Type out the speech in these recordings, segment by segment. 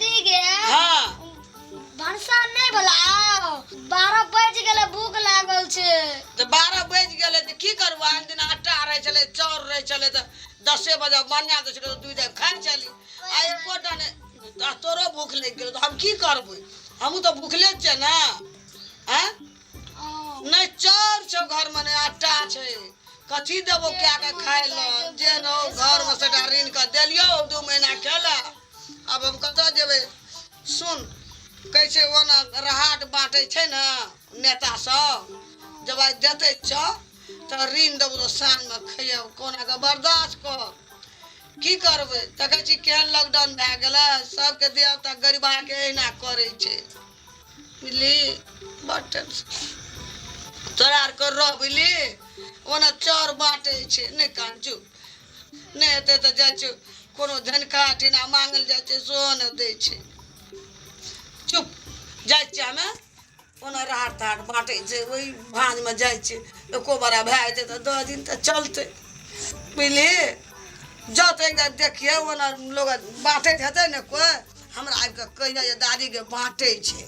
दादी गे। हाँ। भनसा नहि भेला, 12 बजि गेलै, भूख लागल छै। तऽ 12 बजि गेलै तऽ की करबो? आन दिन आटा रहै छलै, चाउर रहै छलै, तऽ 10 बजे बना दै छलै, तऽ 2 टाइम खाइ छली। आ एकोटा नहि। आ तोरो भूख लागि गेलौ तऽ हम की करबै? हमहूँ तऽ भूखले छियै ने। आँय, नहि चाउर छौ घरमे, नहि आटा छै, कथी देबो कए कऽ खाय लए? जे न घरमे सबटा ऋण कऽ देलियौ, 2 महीना खेला। आब हम कतऽ जेबै? सुन, कहै छै ओना राहत बाँटै छै ने नेता सब, जब आइ देतै चाउर तऽ ऋण देबो तऽ साँझमे खैयौ। कोना कऽ बर्दाश्त कर, की करबै? देखै छी केहन लॉकडाउन भए गेलै, सबके धियापुता गरीबाके एहिना करै छै, बुझली? बड़ टेंशन तोरा आरके रह, बुझली? ओना चाउर बाँटै छै। नहि कान, चुप। नहि हेतै तऽ जाइ छै कोनो धनिका ठिना मांगल जाइ छै, सेहो नहि दै छै। चुप, जाइ छियै हमे। ओना राहत ताहत बाँटै छै, ओहि भाँजमे जाइ छै। एको बड़ा भए जेतै तऽ 10 दिन तऽ चलतै, बुझली? जाउ तऽ एकटा देखियै, ओना लोक बाँटैत हेतै ने कोइ, हमरा आबि कऽ कहिया जे दादीके बाँटै छै,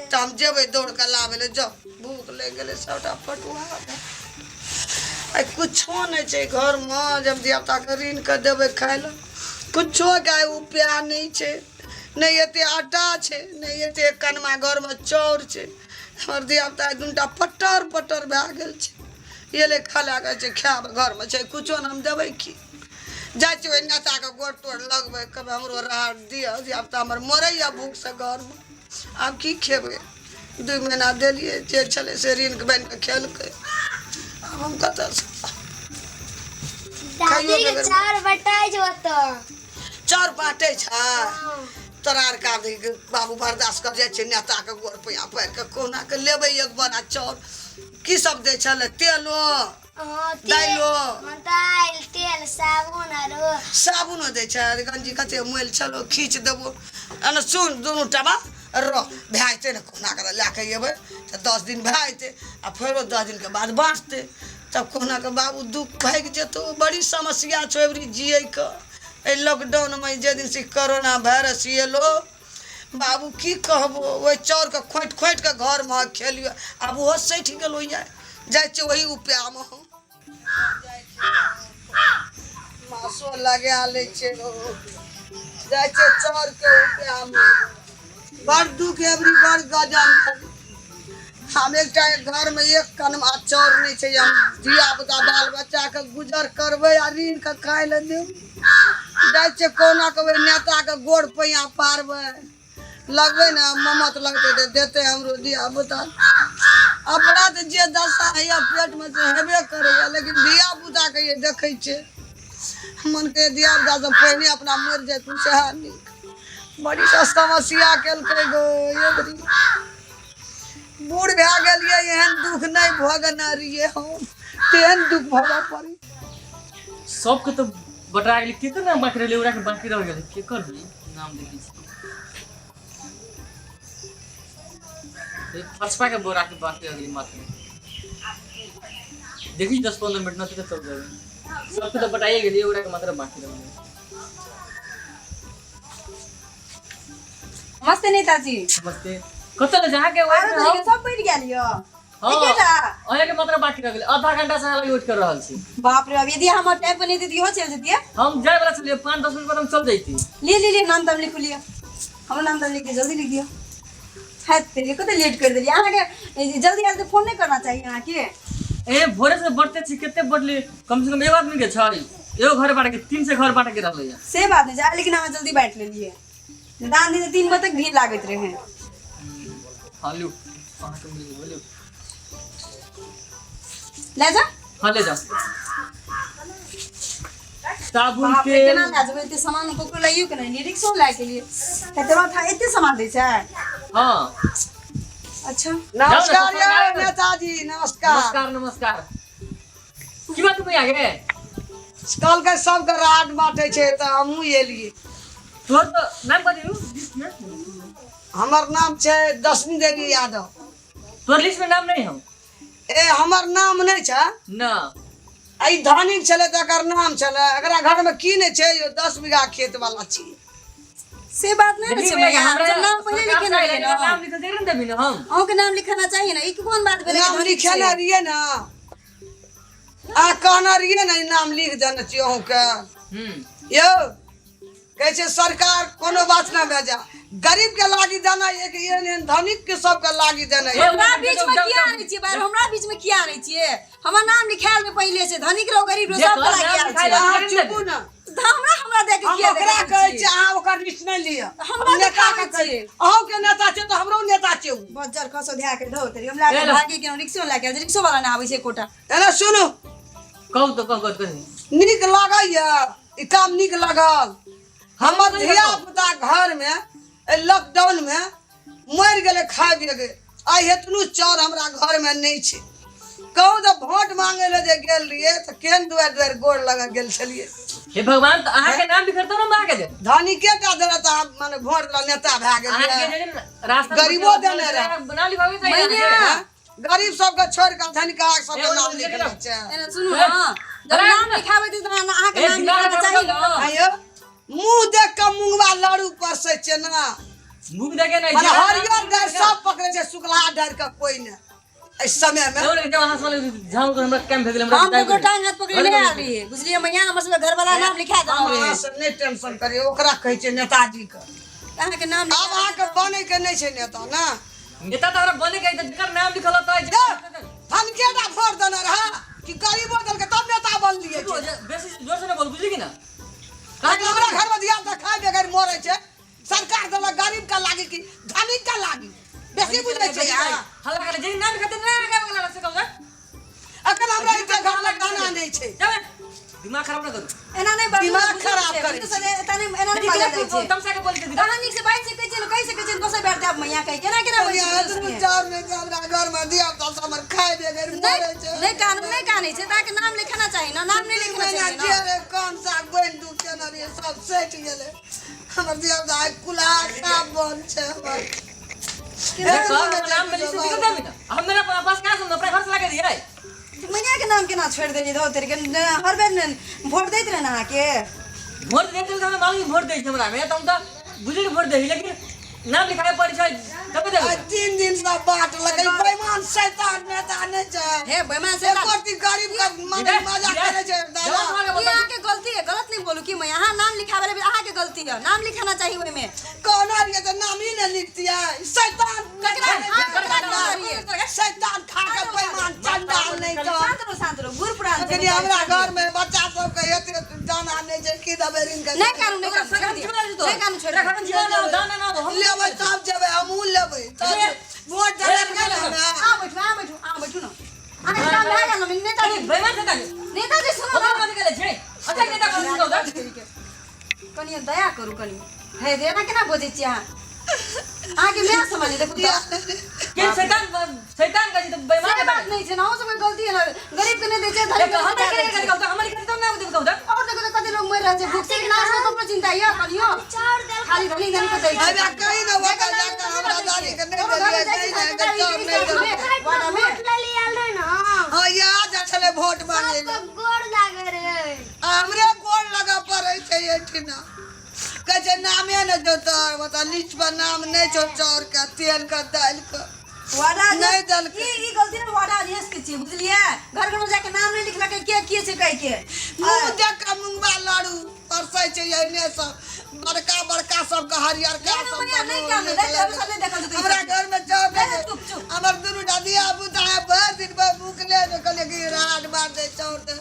तऽ हम जेबै दौड़ कऽ लाबै लए। जाउ, भूख लागि गेलै सबटा पटुआ। आइ कुछो नहि छै घरमे जब धियापुताके ऋण कऽ देबै खाय लए। कुछोके आइ उपाय नहि छै। नहि एते आटा छै, नहि एते कनमा घरमे चाउर छै। हमर धियापुता आइ दुनूटा पटर पटर भए गेल छै। एलै खा लए छै, खायब घरमे छै कुछो नहि, हम देबै की? जाइ छियै ओहि नेताके गोड़ तोड़ लगबै, कहबै हमरो राहत दिअ, धियापुता हमर मरैया भूखसँ घरमे। आब की खेबै? 2 महीना देलियै, जे छलै से ऋण बनि कऽ खेलकै। आब हम कतऽसँ खाइयो दादी के बगैर? चाउर बटाइ छै ओतऽ। चाउर बाँटै छै तोरा आरके। आब बाबू बर्दाश्त कर, जाइ छै नेताके गोड़ पैया पारि कऽ कहुना कऽ लेबै एक बोरा चाउर। की सब दै छलै? तेलो? हँ, तेल। दालिओ? हँ, दालि, तेल, साबुन आरो। साबुनो दै छै? गंजी कते मैल छलो, खींच देबो। एने सुन, दुनू टाबा रह, भए जेतै ने कहुना कऽ लए कऽ एबै तऽ 10 दिन भए जेतै, आ फेरो 10 दिनके बाद बाँटतै, तब कहुना कऽ बाबू दुःख भागि जेतौ। बड़ी समस्या छौ अबरी जियैके एहि लॉकडाउनमे। जे दिन से कोरोना वायरस एलो बाबू, की कहबो, ओहि चाउरके खोँटि खोँटि कऽ घरमे खेलियो, आब ओहो सठि गेलो। यऽ जाइ छियै ओही उपायमे हम। मासो लगा लै छियै, जाइ छियै चाउरके उपायमे। बड़ दुःख अबरी, बड़ गजब। हम एकटा घरमे एक कनमा चाउर नहि छै। हम धिया पुता बाल बच्चाके गुजर करबै आ ऋण के खाय लए देब? जाइ छियै कहुना के ओहि नेताके गोड़ पैया पारबै, लगबै ने ममत लगतै तऽ देतै हमरो धिया पुता। अपना तऽ जे दशा होइए पेटमे से हेबे करैए, लेकिन धिया पुताके ये देखै छियै, मनके धिया पुता सब पहिने अपना मरि जेतै सएह नीक। बड़ी टा समस्या केलकै गो एबरी। बूढ़ भए गेलियै, एहन दुख नहि भोगने रहियै हम, तेहन दुख भोगऽ पड़ै। सबके तऽ बटा गेलै, केकर नाम बाकी रहलै? ओकरा के बाकी रह गेलै। केकर है नाम देखै छी। फसपा के बोरा के बाकी रह गेलै मात्र। देखी 10-15 मिनट न तऽ चल जाबे। सबके तऽ बटाइए गेलियै, ओकरा के मात्र बाकी रह गेलै। नमस्ते नेताजी। नमस्ते। कतऽ ले जाके आरो तरीके सब बढ़ि गेल यऽ? हाँ। एकेटा? अहाँके मात्र बाकी रह गेलै। आधा घंटा से अहाँ लग वेट कर रहल छी। बाप रे बाप, यदि हमर टाइम पर नहीं देती इहो चलि जतियै। हम जाय वाला छलियै, 5-10 मिनट बाद हम चल जैती। लिए लिए लिए, नाम ताम लिखू लिअ, हमरो नाम ताम लिख दिअ, जल्दी लिख दिअ। हैत तेरी, कते लेट कर देलियै अहाँके। जल्दी आयल तऽ फोन नहि करना चाही अहाँके। ए भोरे से बढ़ते छी, कते बढ़ली? कम से कम एगो आदमी के छै, एगो घर बांटे के 300 घर बांटे के रहलै। से बात नहीं छै, लेकिन अहाँ जल्दी बांटि लेलियै। दान दिन 3 बजे तक भीड़ लागैत रहे। हाँ लू, अहाँके मिल गेल, लू। ले जा। हाँ, ले जाओ साबुन, बाप रे, तेल। केना लए जेबै एते सामान? ककरो लैयो के नहि, रिक्शो लए के लिए कते था एते सामान दै छै? हाँ। अच्छा। नमस्कार यौ नेताजी, नमस्कार। नमस्कार नमस्कार। की बात भैया गे? कहलकै सबके राड बाँटै छै तऽ हमहूँ एलियै। तोहर तऽ नाम कथी हौ लिस्ट में? हमर नाम छै दशमी देवी यादव। तोहर लिस्ट में नाम नहीं हौ। ए, हमर नाम नहि छै? ना। आ ई धनिक छलै तऽ एकर नाम छलै। एकरा घरमे की नहि छै यौ? 10 बीघा खेत वाला छी। से बात नहीं ने छै मैया, हमरा हम नाम पहिले लिखेने रहियै ने। नाम लिखल दे ने देबी ने हम। अहूँके नाम लिखाना चाहिए ने, ई कोन बात भेलै? नाम लिखेने रहियै ने, आ कहने रहियै ने, ई नाम लिख देने छियै अहूँके। यौ कहै छै सरकार कोनो बात ना भेजा, गरीब के लागी देना, एक एहन एहन धनिक के सबके लागी देना। हमरा बीच में किया आनै छियै बाहर? हमरा बीच में किया आनै छियै? हमर नाम लिखायल में पहिले छै, धनिक रहो गरीब रहो सबके लागी आयल छै। अहाँ चुपू ने। तऽ हमरा हमरा दे के हम किया ओकरा देखै कहै छियै? छियै, अहाँ ओकर रिस्क नहि लिअ। हमरा नेता देखाबै के कहै छियै। अहूँके नेता छै तऽ हमरो नेता छै उ। बज्जर खसो धए के धो तेरी, हम लए के भागी के रिक्शो लए के आयल छै, रिक्शो वाला नहि आबै छै एकोटा। एना सुनू। कहू तऽ, कहू कहू। नीक लागैया ई काम? नीक लागल? हमर धिया पुता घर में लॉकडाउन में मरि गेलै खाय पिए, आइ एतनो चाउर हमरा घर में नहि छै। कहू तऽ, वोट मांगे लए जे गेल रहियै तऽ केहन दुआरि दुआरि गोर लग गेल छलियै। हे भगवान, तऽ अहाँके नाम लिखल ने अहाँके दे। धनिके टा देला तऽ अहाँ माने वोट देला नेता भए अहाँके गेलियै। जे रास्ता गरीबो देने रहै। बना लिखाबै तऽ मैया। हँ? गरीब सबके छोड़ि कऽ धनिका सबके नाम लिखने छै। एना सुनू ने, जब नाम लिखाबै तऽ अहाँके नाम लिखाना चाही ने। आंय, मुँह देख कऽ मुंगवा लड़ू परसै छै ने। मुँह देखे नहि। मने हरियर डारि सब पकड़ै छै, सुखलाहा डारि के कोई नहि एहि समय में। हमरा कैम्प भेज हम ककरो टांग हाथ पकड़ि नहि आयल रहियै, बुझलियै मैया? हमर सबके घरवाला नाम लिखा देने रहे। अहाँ सब नहि टेंशन करियौ, ओकरा कहै छै नेताजी के। अहाँके नाम आब अहाँके बनै के नहि छै नेता ने। नेता तऽ हमरा बने के जकर नाम लिखल होतै। धनके टा वोट देने रहा कि गरीबो देलकै तब नेता बनलियै छै? बेसी जोर से ना बोल, बुझली कि ना? हमरा घर में धिया पुता खाय बगैर मरै छै। सरकार देलक गरीब के लागी कि धनिक के लागी? बेसी बुझै छै अहाँ। हल्ला करे जे नाम खातिर ना आगे वाला से कहू। अखन हमरा एते घर में दाना नहि छै। जाबे दिमाग खराब ना करू। एना नहि बाजू। दिमाग खराब करै बुझू सर, एता नहि, एना नहि बाजल जाइ छै। तमसा के बोल के अहाँ नीक से बाजि सकै छियै ने, कहि सकै छियै दोसर बेर देब मैया कहि, केना केना बाजि सकै छियै? चाउर नहि छै हमरा घर में, धिया पुता सब हमर खाय बगैर मरै छै। नहि कानू, नहि कानै छै तऽ अहाँके नाम लिखाना चाही ने, नाम नहि लिखना महीना चाही ने। जे रे कम साग बनि दू केने रहियै, सब सटि गेलै। हमर धिया पुता आइ कुल्हा साफ बन छै हमर। सर नाम में लिख के देबी ना हम, मेरा पास कहां से, अपना घर से लगा दिए। मैया के नाम केना छोड़ि देलियै? धो तेरी के, हर बेर ने वोट दैत रहे ने अहाँके। वोट दे देल तऽ हमरा मालूम वोट दै छै हमरा में, तऽ हम तऽ बुझली वोट दै, लेकिन नाम लिखाबै पड़ै छै तबे देबै। आइ 3 दिन से बाट लगै, बेईमान शैतान नेता नहि छै। हे बेईमान शैतान। एको दिन गरीब के मने मजा करै छै दादा। ई अहाँके गलती है, गलत नहीं बोलू कि मैं अहाँ नाम लिखाबै लए, अहाँके गलती है, नाम लिखाना चाही ओहिमे। कहना रहियै तऽ नाम ही नहि लिखतियै शैतान। ककरा? अहाँ ककरा कहने रहियै? शैतान खा के बेईमान चंडाल नहि तऽ। शांत रहू, शांत रहू, बूढ़ पुरान छै। कनि हमरा घर में बच्चा सबके एते दाना नहि छै, की देबै ऋण के? नहि कानू, नहि कानू, छोड़ि दियौ। नहि कानू, छोड़ि दियौ। लेबै तब जेबै, हमहूँ लेबै तब वोट देबै ने हमरा। आ बैठू, आ बैठू, आ बैठू ने। अहाँके काम भए गेल ने नेताजी? बेईमान शैतान। नेताजी, सुनू ओकरा ने। मत गेले छै, अच्छा नेता कौन कहू? कनि दया करू कनि, हे रे, एना केना बजै छियै अहाँ? अहाँके माय समझ देखू तऽ। के शैतान शैतान कहै छै तऽ बेईमान। से बात नहि छै ने, अहूँ सबके गलती है ने, गरीब के नहि दै छै, धनिक के हम दै करे छै। कहू तऽ, हमर लिखल तब ना देब कहू तऽ। और देखो तऽ कते लोग मरि रहल छै भूख से, लेकिन अहाँ सबके ककरो चिंता यऽ कनियो? चाउर देल। खाली धनी धनी के दै छै। अरे कहीं ने ओतऽ जाके हमरा दादी के नहि ककरो घरमे देलियै, जाइ छै नहि तऽ नहि चाउर नहि देलियै। वाडा में वोट ले आयल रहे ना। हँ, इएह जाइ छलै वोट मांगे लए। सबके गोर लागे रहे। आ हमरे गोर लगऽ पड़ै छै एहिठिना। कहै छै नामे नहि जोतै, मतलब लिस्ट पर नाम नहि छौ चाउर के, तेल के, दालि के। वाडा नहि देलकै। ई ई गलती ने वाडा अध्यक्ष के छियै, बुझलियै? घर घर में जाके नाम नहि लिखलकै के के छै कहि के। मुँह देख कऽ मुंगबा लाड़ू परसै छै एहने सब, बड़का बड़का सबके हरियरका नहि, सब। नहि, नहि, काम नहि, नहि, सब नहि देखल जेतै। हमरा घर में चाउर नहि, नहि। चुप, चुप। हमर दुनू टा धिया पुता है, भरि दिन भरि भूखले ने। कहलियै कि राड मार दे, चाउर दे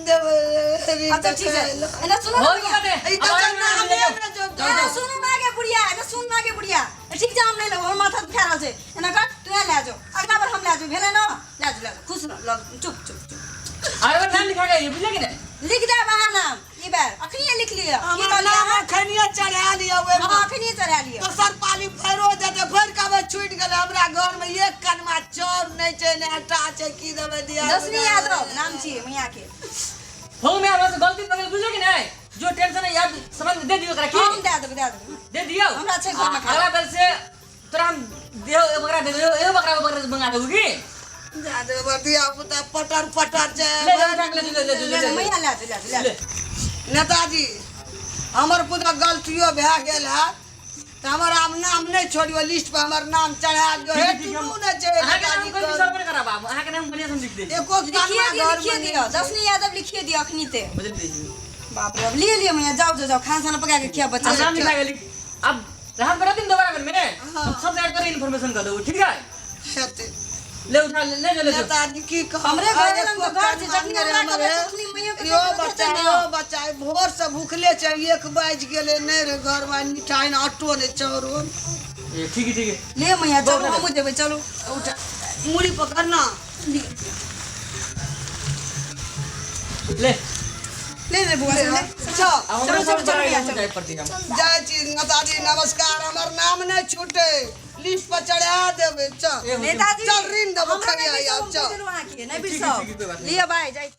देबै। अच्छा ठीक है, एना सुनू और ने मैया। कते ई तऽ नामे नहि जोतै। एना सुनू ना गे बुढ़िया, एना सुन ना गे बुढ़िया। ठीक छै, हम नहि लेबो, हमर माथा दुखा रहल छै। एना कर, तू लए जो, अगला बार हम लए जो, भेलै ने? लए जो, लए जो, खुश रह, लग चुप चुप चुप। अरे नाम लिखा गई, बुझले कि नहीं? लिख देब अहाँ नाम ई बेर, अखनिये लिख लिअ। की हमर कहलियै नाम अहाँ? अखनिये चढ़ा लिअ ओहिमे। हँ, अखनिये चढ़ा लिअ। दोसर पाली फेरो जेतै, फेर कहबै छूटि गेलै। हमरा घरमे एक कनमा चाउर नहि छै, ने आटा छै, की देबै दिया? दशमी यादव नाम छियै मैया के। हो मैं हमरा से गलती भऽ गेल, बुझले कि नहीं? जो टेंशन है यार समझ दे दियो एकरा की। हम दए देबै, दए देबै। दे दियो। हमरा छै घरमे खाना। अगला बेर से तोरा हम देहो एगो बकरा दे देबो, एगो बकरा बकरा मंगा देबो की। जा देबै, धिया पुता पटर पटर छै। ले ले ले ले ले ले ले मैया, लए जो, लए जो, लए ले। जो। नेताजी, हमर पुतक गलतियो भए गेल है तऽ हमर आब नाम नहि छोड़ियो, लिस्ट पर हमर नाम चढ़ा दियौ। हे ठीक, ठीक, हम- टुनू नहि छै अहाँके नाम नेताजी कोई के। विसरबे नहि करब आब, अहाँके नाम बढ़िआँ से हम लिख दै छी। एको लिखिए कनमा दियौ, घरमे लिखिए नहि दियौ छै। दशनी यादव लिखिए दियौ अखनी ते। बदलि दै छी। बाप रे, अब लिए लिए मैया, जाओ जाओ जाओ, खाना साना पका के खिया बच्चा अब नाम सब। लिखा गेली, अब राहत बड़ा दिन दोबारा में हम सब ऐड कर इन्फॉर्मेशन कर देबो, ठीक है? हेतै। ले उठा ले, ले ले ले। नेताजी की कहब, हमरे घर अरे लग तऽ एको घर छै, कनमा जखनी नहि हमरा हमर कहबै हे। तखनी मैयो के यो पेट में बच्चा हेतै ने। यो बच्चा, भोर से भूखले छै, 1 बाजि गेलै, नहि रे घरमे मिठाइ ने आटो नहि चाउरो। ए, ठीक है ठीक है। ले मैया चलू, हमहूँ जेबै, चलू। उठा मुड़ी पकड़ना। ले। ले ले बुआ, ले। चल। अब हमरा चलो, सब चलो, चलो, जाए भैया, चलो। पड़ती हम। जाइ छी नेताजी, नमस्कार। हमर नाम नहि छूटे, लिस्ट पर चढ़ा देबै। चल ए, हो नेताजी चल, ऋण देबो, हमरा खैया नहि आब, बिसरब, चल। बुझलहुँ अहाँके, नहि ठीक है, ठीक है, कोई बात बिसरब। नहीं। लिअ बाय, जाइ छी।